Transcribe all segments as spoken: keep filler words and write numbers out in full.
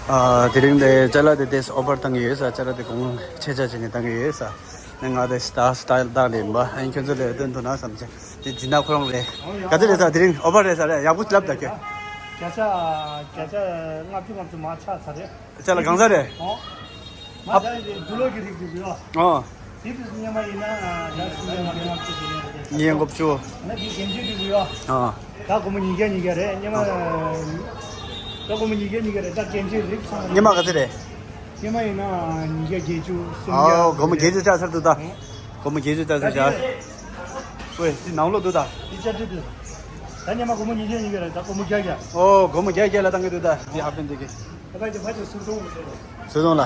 ཨ། དེ་རིང་དེ་ཅ་ལག་དེ་དེས་ཨོ་ཕར་བཏང་གི་ཡོད་ས། ཅ་ལག་དེ་གོང་ཆེ་ཆ་བྱས་ནས་བཏང་གི་ཡོད་ས། ནས་ང་དེ་སྟ་སྟ་ཡལ་བཏང་ལེན་པ། ཨ་ནི་ཁྱོད་ཚོ་ལས་སྟོན་ཐུབ་ན་བསམ་བྱས། དེ་སྦྱིན་བདག་ཁོ་རང་རེད། ག་ཚོད་རེད་ས། དེ་རིང་ཨོ་ཕར་རེད་ས་རེད། ཡག་པོ་ལབ་ད་ཁྱོད། བརྒྱ་ཆ་བརྒྱ་ཆ་ལྔ་བཅུ་ང་བཅུ་མར་ཆག་ཚར་རེད། ཅ་ལག་གང་ས་རེད། ཨོ། ང་ད་འདུ་ལོག་གི་རིགས་དེ་ཡོད། ཨོ། དེ་དུས་སུ་སྔོན་མ་ཡིན་ན་ད་སུམ་བརྒྱ་ལྔ་བཅུ་ལྔ་བཅུ་དེ་ཡོད་རེད། ཉིས་བརྒྱ་ལྔ་བཅུ། ང་དེ་རྒན་ཆོས་དེ་ཡོད། ཨོ། ད་སྒོར་མོ་ཉིས་བརྒྱ་ཉིས་བརྒྱ་རེད། སྔོན་མ་ཨོ། ད་སྒོར་མོ་ཉིས་བརྒྱ་ཉིས་བརྒྱ་རེད། ད་རྒན་ཆོས་རིགས་ཚང་མ། སྔོན་མ་ག་ཚོད་རེད། སྔོན་མ་ཡིན་ན་ཉིས་བརྒྱ་བརྒྱད་ཅུ་སུམ་བརྒྱ། ཨོ། སྒོར་མོ་བརྒྱད་ཅུ་ཆག་ཚར་འདུག་ད། ཨོ། སྒོར་མོ་བརྒྱད་ཅུ་ཆག་ཚར་ཤག། ད་དེ་ཝེ་དེ་ནང་ལོགས་འདུག་ད། དེ་ཆ་འདྲི་དུས། ད་སྔོན་མ་སྒོར་མོ་ཉིས་བརྒྱ་ཉིས་བརྒྱ་རེད། ད་སྒོར་མོ་བརྒྱ་བརྒྱ། ཨོ། སྒོར་མོ་བརྒྱ་བརྒྱ་ལ་བཏང་གི་འདུག་ད། དེ་ཧ་པན་དེ་གི། ད་ཕ་ཅིག་ཕ་ཅིག་སུ་གཏོང་གི་རེད། སུ་གཏོང་ལ།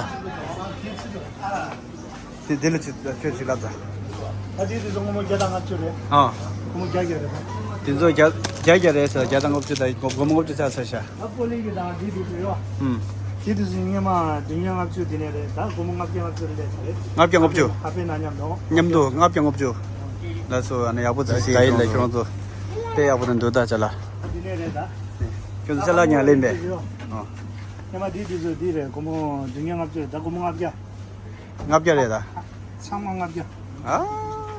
དེ་ཚུར་དུ། ཨ། དེ་དེ་ལ་ཅིག་ཁྱོད་ཅིག་ལབ་ད། ད་དེ་དེ་ཚོ་སྒོར་མོ་བརྒྱ་དང་ལྔ་བཅུ་རེད། ཨ། སྒོར་མོ་བརྒྱ་བརྒྱ་རེད་ད། དེ་ཚོ་བརྒྱ་བརྒྱ་བརྒྱ་རེད་ཟེར། བརྒྱ་དང་ལྔ་བཅུ་ད་སྒོར་སྒོར་མོ་ལྔ་བཅུ་ཆག་ཚར་ཤག། ད་པོ་ལི་གི་དང་དེ་དེ་ཚོ་ཡོད། ཨུམ། དེ་དེ་ཚོ་སྔོན་མ་བདུན་བརྒྱ་ལྔ་བཅུ་དེ་ནས་རེད། ད་སྒོར་མོ་ལྔ་བརྒྱ་ལྔ་བཅུ་རེད་ལས་ཚར་རེད། ལྔ་བརྒྱ་ལྔ་བཅུ། ཧ་པན་ན་མཉམ་དུ། མཉམ་དུ་ལྔ་བརྒྱ་ལྔ་བཅུ། ལགས་སོ། ཨ་ནི་ཡག་པོ་ད་ཟིག་ག་ཡིན་ལ་ཁྱོད་རང་ཚོ། དཔེ་ཡག་པོ་ད་འདུག་ད་ཅ་ལག། ཨ་དེ་ནས་རེད་ད། ཁྱོད་ཚོ་ཅ་ལག་ཉར་ལེན་པས། ཨོ། སྔོན་མ་དེ་དེ་ཚོ་དེ་རེད། སྒོར་མོ་བདུན་བརྒྱ་ལྔ་བཅུ་རེད། ད་སྒོར་མོ་ལྔ་བརྒྱ། ལྔ་བརྒྱ་རེད་ད། ཚང་མ་ལྔ་བརྒྱ། ཨ།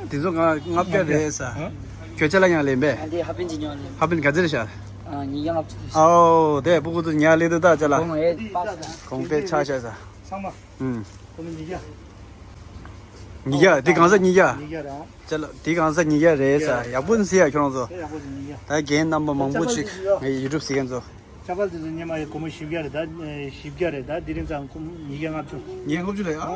དེ་ཚོ་ང་ལྔ་བརྒྱ་རེད་ས། ཨ། ཁྱོད་ཅ་ལག་ཉར་ལེན་པས། ཨ་འདི་ཧ་པན་གྱི་ཉར་ལེན། ཧ་པན་ག་ཚོད་རེད་ཤག། ཨ་ཉིས་བརྒྱ་ལྔ་བཅུ་རེད་ཤག། ཨོ་དེ་ཕྲུ་གུ་ཚོ་ཉར་ལེན་འདུག་ད་ཅ་ལག། སྒོར་མོ་ཨེ་པ་ས། གོང་དཔེ་ཆག་ཤག་ས། ཚང་མ། ཨུམ། སྒོར་མོ་ཉིས་བརྒྱ། ཉིས་བརྒྱ། དེ་གང་ས་ཉིས་བརྒྱ། ཉིས་བརྒྱ་རེད། ཨ། ཅ་ལག་དེ་གང་ས་ཉིས་བརྒྱ་རེད་ས། ཡག་པོ་ཟིག་ཡ་ཁྱོད་རང་ཚོ། དེ་ཡག་པོ་ཟིག་ཉིས་བརྒྱ། ད་རྒན་རྣམ་པ་མང་པོ་ཅིག་ངའི་ཡུ་ཊུབ་གཟིགས་མཁན་ཚོ། ཅ་པལ་དེ་ཚོ་སྔོན་མ་ཡི་སྒོར་མོ་བཞི་བརྒྱ་རེད། ད་ཨེ་བཞི་བརྒྱ་རེད། ད་དེ་རིང་ཙང་སྒོར་མོ་ཉིས་བརྒྱ་ལྔ་བཅུ། ཉིས་བརྒྱ་ལྔ་བཅུ་ལ་ཡ། ཨོ།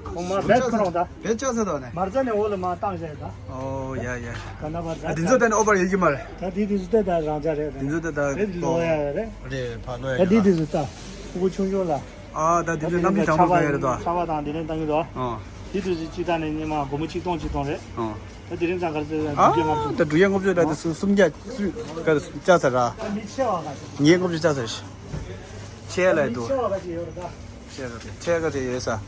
ཨོ་མ་བེད་ཁོ་རང་ད། བེད་ཆགས་ས་ད་ནས། མར་རྩ་ནས་འོག་ལ་མར་བཏང་བཞག་ད། ཨོ་ཡ་ཡ། ག་ན་བར་ད། ཨ་དེ་ཚོ་ད་ནི་ཨོ་བར་ཡོད་ཀྱི་མ་རེད། ད་དེ་དེ་ཚོ་ད་ད་རང་ཅག་རེད། དེ་ཚོ་ད་ད་རེད་ལོ་ཡ་རེད། རེད་ཕ་ལོ་ཡ་ད་དེ་ཡ། དེ་ཚོ་ད་ཕྲུ་གུ་ཆུང་ཆུང་ལ། ཨ་ད་དེ་ཚོ་གནམ་གཤིས་གྲང་མོ་ག་ཡ་རེད་ད། ཚ་བ་དང་དེ་ནས་བཏང་གི་འདུག། ཨོ། དེ་དེ་ཚོ་སྤྱི་བཏང་ནས་སྔོན་མ་སྒོར་མོ་ཆིག་སྟོང་ཆིག་སྟོང་རེད། ཨོ། ད་དེ་རིང་ཙང་གར་ཚོད་ཨ་དྲུག་བརྒྱ་ལྔ་བཅུ། ད་དྲུག་བརྒྱ་ལྔ་བཅུ་ད་དེ་སུམ་སུམ་བརྒྱ་སུམ་ག་ཚོད་ཆགས་ཚར་ར། ད་མི་ཆེ་བ་ག་ཚོད། ཉིས་བརྒྱ་ལྔ་བཅུ་ཆགས་ཚར། ཆེ་ལ་མི་འདུག། ཆེ་བ་ག་ཚོད་ཡོད་རེད་ད། ཆེ་ག་ཚོད་ཆེ་ག་ཚོད་ཡོད་ས།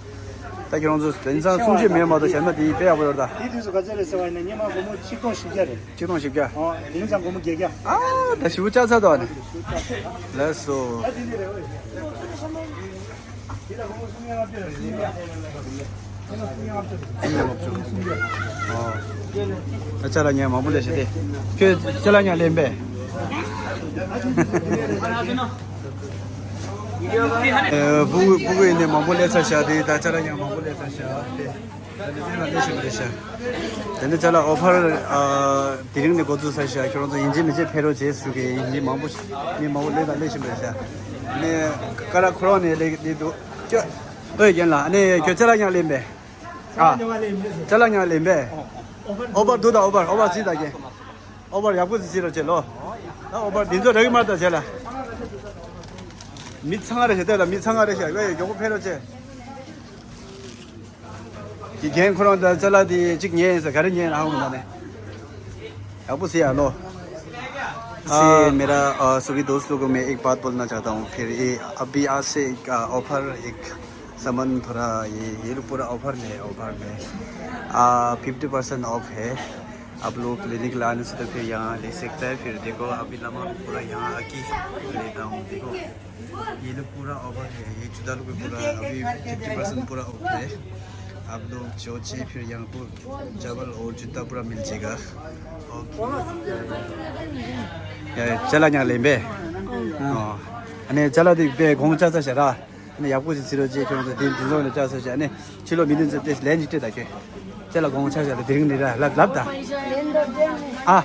ད་ཁྱེད་རང་ཚོ་དེང་སང་སུམ་ཅུ་མེད་མ་གཏོགས་གཞན་མ་དེ་དཔེ་ཡག་པོ་ཡོད་རེད་ད། དེ་དུས་སུ་ག་ཚོད་རེད་ཟེར་བ་ཡིན་ན་སྔོན་མ་སྒོར་མོ་ཆིག་སྟོང་བཞི་བརྒྱ་རེད། ཆིག་སྟོང་བཞི་བརྒྱ། ཨོ་དེང་སང་སྒོར་མོ་བརྒྱད་བརྒྱ། ཨ་ད་ཞེ་པོ་ཆགས་ཚར་འདུག་ཨ་ནི། ལགས་སོ། ད་དེ་འདྲ་རེད་ཨོ། ཨོ། ཅ་ལག་ཉར་མང་པོ་ལས་བྱེད་དེ། ཁྱོད་ཅ་ལག་ཉར་ལེན་པས། ཨེ་ཕྲུ་གུ་ཕྲུ་གུ་ཡིན་ནས་མང་པོ་ལས་ཚར་བཞག་དེ་ད་ཅ་ལག་ཉར་མང་པོ་ལས་ཚར་བཞག་དེ། ད་ནི་ལས་བྱེད་པ་རེད་ཤག། དེ་ནི་ཅ་ལག་ཨོ་ཕར་ཨ་དེ་རིང་ནས་འགོ་འཛུགས་ཚར་ཤག། ཁྱོད་རང་ཚོ་ཡིན་གཅིག་མིན་གཅིག་ཕེབས་རོགས་བྱེད་ཞུ་གི་ཡིན། མི་མང་པོ་ཞིག་མི་མང་པོ་ལས་དང་ལས་བཞིན་པ་རེད་ཤག། ནས་ཀ་ར་ཁོ་རང་ནས་ལས་ཀྱི་འདུག་ཅོ། ཨོ་རྒན་ལགས་ཨ་ནི་ཁྱོད་ཅ་ལག་ཉར་ལེན་པས། ཨ། ཅ་ལག་ཉར་ལེན་པས། ཨོ་པར་འདུག་ད་ཨོ་པར་ཨོ་པར་གཟིགས་ད་རྒན། ཨོ་པར་ཡག་པོ་ཟིག་གཟིགས་རོགས་བྱེད་ལོ། ད་ཨོ་པར་འདི་ཚོ་རག་གི་མ་རེད་ད་བྱས་ལ། མི་ཚང་རེ་བྱེད་ལྟ་ལ་མི་ཚང་རེ་བྱེད་ཡོད་ཡོད་མགྱོགས་པོ་ཕེབས་རོགས་བྱེད། དེ་རྒན་ཁོ་རང་ད་ཅ་ལག་དེ་གཅིག་ཉན་ཡིན་ཟེར་ག་རེ་ཉན་ཨ་ཧོང་ན་ནས། ཡག་པོ་ཟེར་ཡ་ལོ། से मेरा अ, सभी दोस्त लोगों में एक बात बोलना चाहता हूँ। फिर ये अभी आज से एक, अ, ऑफर, एक सामान थोड़ा ये, ये लोग पूरा ऑफर में है, ऑफर में। आ, फिफ्टी परसेंट ऑफ है। आप लोग लेने के लिए आने से तो फिर यहाँ ले सकता है। फिर देखो, अभी लामा लोग पूरा यहाँ आके लेता हूँ। देखो, ये लोग पूरा ऑफर है, ये जूता लोग भी पूरा अभी फिफ्टी परसेंट पूरा ऑफ है। आप लोग जो चाहिए फिर यहाँ को चावल और जूता पूरा मिल जाएगा। ओके। ཡ་ཅ་ལག་ཉར་ལེན་པས། ཨོ། ཨ་ནི་ཅ་ལག་དེ་པས་གོང་ཆ་ཚ་ཤ་ར། ཨ་ནི་ཡག་པོ་ཞིག་ཟེར་རོགས་བྱེད། ཁྱོད་ཚོ་དེ་འདི་ཚོ་ནས་ཅ་ཚ་ཤ། ཨ་ནི་ཕྱི་ལོགས་མི་འདི་ཚོ་དེ་ལན་ཅིག་སྤྲད་ད་ཁྱོད། ཅ་ལག་གོང་ཆ་ཤ་ལ་དེ་རིང་ནས་ར་ལབ་ལབ་ད། ཨ།